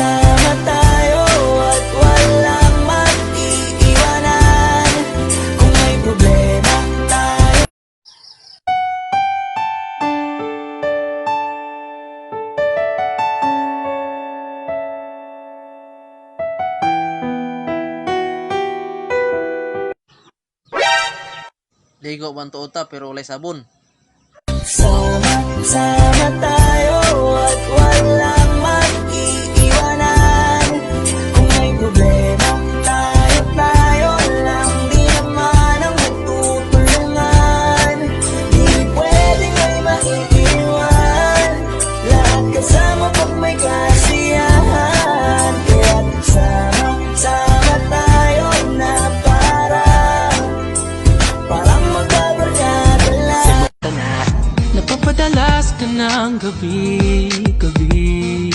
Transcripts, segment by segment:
Sama tayo at walang mag-iiwanan. Kung may problema tayo. Ligo man to uta pero walay sabon. Sama, sama tayo at walang mag-iiwanan. Kung may problema tayo, tayo lang di naman ang magtutulungan. Di pwedeng may maiiwan. Lahat kasama pag may kasiyahan. Kaya't sama, sama tayo na parang magkabarkada lang. Napapadalas ka ng gabi, gabi.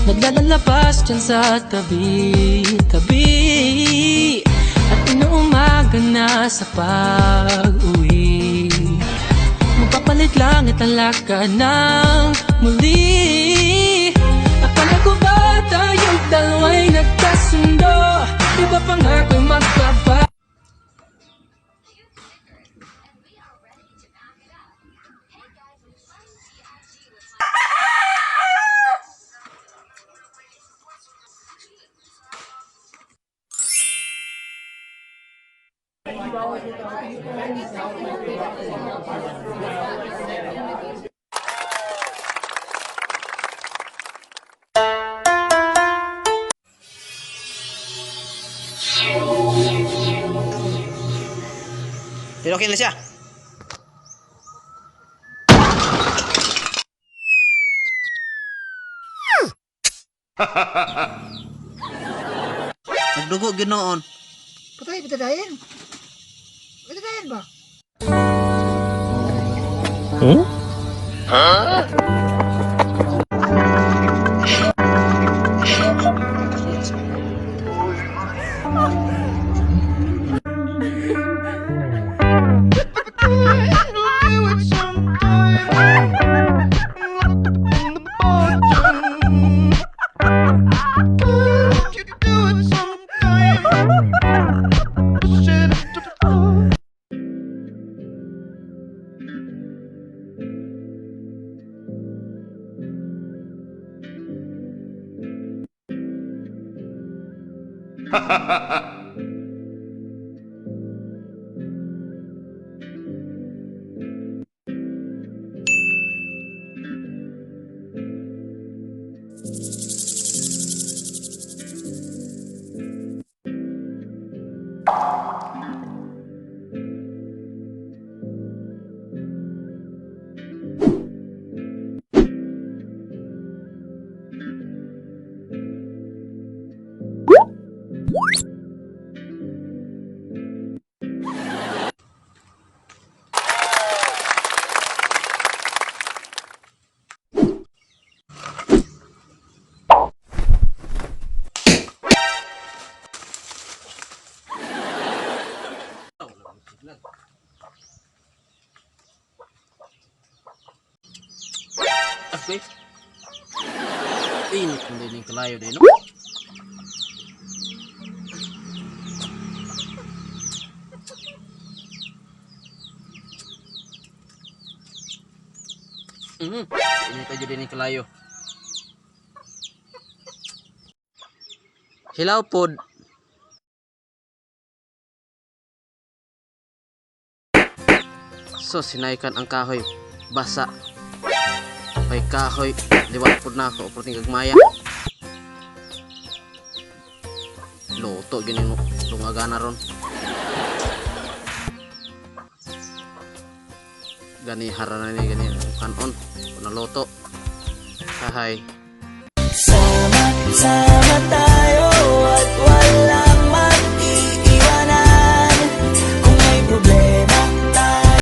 Naglalabas dyan sa tabi, tabi. At inuumaga na sa pag-uwi. Magpapalit lang at alakad ng muli. Akala ko ba tayong dalawa'y nagkasundo? Di ba pangako'y magpapa Pero okay na siya. Nagdugo gyud noon. Patay, patadayin. Patadayin ba? Okay. Init mo din yung kalayo din, no? Init tayo din yung kalayo. Hilaw pod. So sinaykan ang kahoy. Basa. May kahoy, liwat po na ako, uproting gagmaya. Luto, gini mo, lungaga na ron. Gani harana ni, gani kanon, na luto. Hahay. Sama, sama tayo.